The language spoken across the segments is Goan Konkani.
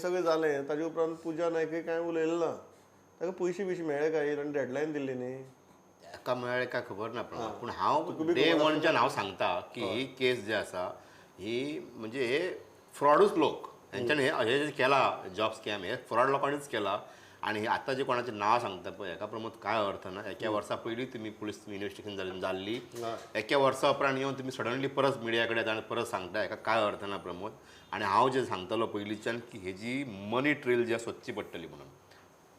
सगळें जालें ताजे उपरांत पुजा नायकय कांय उलयलें ना. ताका पयशे बियशे मेळ्ळे काय ताणें डेडलायन दिल्ली न्ही? ताका मेळ्ळे काय खबर ना, पूण हांव डे वनच्यान हांव सांगता की ही केस जी आसा ही म्हणजे हे फ्रॉडूच लोक हेंच्यानी हे जे केला जॉब स्कॅम हे फ्रॉड लोकांनीच केला. आनी आतां जे कोणाचें नांव सांगता पळय हेका प्रमोद काय अर्थ ना. एका वर्सा पयलीं तुमी पुलीस इन्वेस्टिगेशन जाल्ली, एका वर्सा उपरांत येवन तुमी सडनली परत मिडिया कडेन येता आनी परत सांगता, हेका काय अर्थ ना प्रमोद. आनी हांव जें सांगतलो पयलींच्यान की हेजी मनी ट्रेल जी आसा सोदची पडटली म्हणून.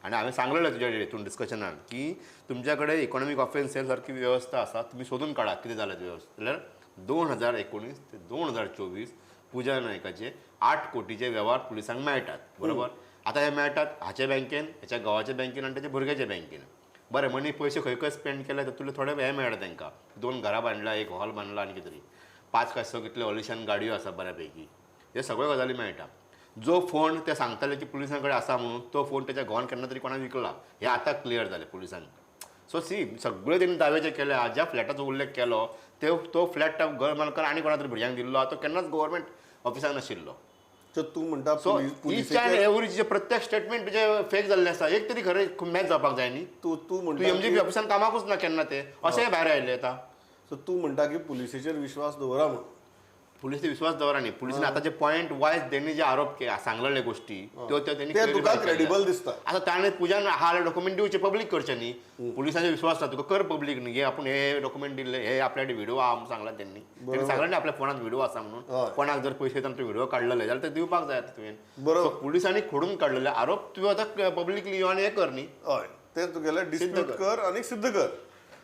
आनी हांवें सांगलेलें तुज्या हितून डिस्कशनान की तुमच्या कडेन इकॉनॉमीक ऑफेन्स सेल सारकी वेवस्था आसा, तुमी सोदून काडा कितें जालें ती वेवस्था. जाल्यार 2019 ते 2024 पुजा नायकाचे 8 कोटीचे वेव्हार पुलिसांक मेळटात, बरोबर. आतां हे मेळटात हाच्या बँकेन, हेच्या घोवाच्या बँकेन आनी ताच्या भुरग्याच्या बँकेन. बरें, मनी पयशे खंय खंय स्पेंड केले तातूंतले थोडे हे मेळटा तांकां, 2 घरां बांदला, 1 हॉल बांदला आनी कितें तरी 5 काय 6 कितले ऑलिशन गाडयो आसा बऱ्या पैकी, हे सगळ्यो गजाली मेळटा. जो फोन ते सांगताले की पुलिसां कडेन आसा म्हणून, तो फोन त्याच्या घोवान केन्ना तरी कोणाक विकला, हे आतां क्लियर जालें पुलिसांक. सो सी सगळे तेणी दावे जे केले, ज्या फ्लॅटाचो उल्लेख केलो ते तो फ्लॅट त्या घर मालकान आनी कोणा तरी भुरग्यांक दिल्लो, तो केन्नाच गव्हर्मेंट ऑफिसान नाशिल्लो. तर तूं म्हणटा सो ईच अँड एवरी जे प्रत्येक स्टेटमेंट तुजें फेक जाल्लें आसा, एक तरी खरें मॅच जावपाक जाय न्ही. तूं तूं म्हणटा एमजीपी ऑफिसान कामाकूच ना केन्ना, ते अशेंय भायर आयिल्लें आतां. सो तूं म्हणटा की पुलिसेचेर विश्वास दवरा म्हणून. पुलिसे विश्वास दवरा न्ही, पुलिसेन आतां जे पॉयंट वायज तेणी जे आरोप सांगलेले गोश्टी त्यो तेणी ते तुका क्रेडिबल दिसता. आतां ताणें पुजान आहा डॉक्युमेंट दिवचे, पब्लीक करचे न्ही. पुलिसांचो विश्वास ना तुका, कर पब्लीक न्ही, आपूण हे डॉक्युमेंट दिल्ले, हे आपल्या व्हिडिओ आहा म्हणून सांगला तेणी, तेणी सांगलें न्ही आपल्या फोनान व्हिडिओ आसा म्हणून. कोणाक जर पयशे दितना व्हिडिओ काडलेले जाल्यार ते दिवपाक जाय तुवें, बरोबर. पुलिसांनी खोडून काडलेले आरोप तुवें आतां पब्लिकली येवन हे कर न्ही. हय, ते तुगेले डिस्प्यूट कर आनी सिद्ध कर.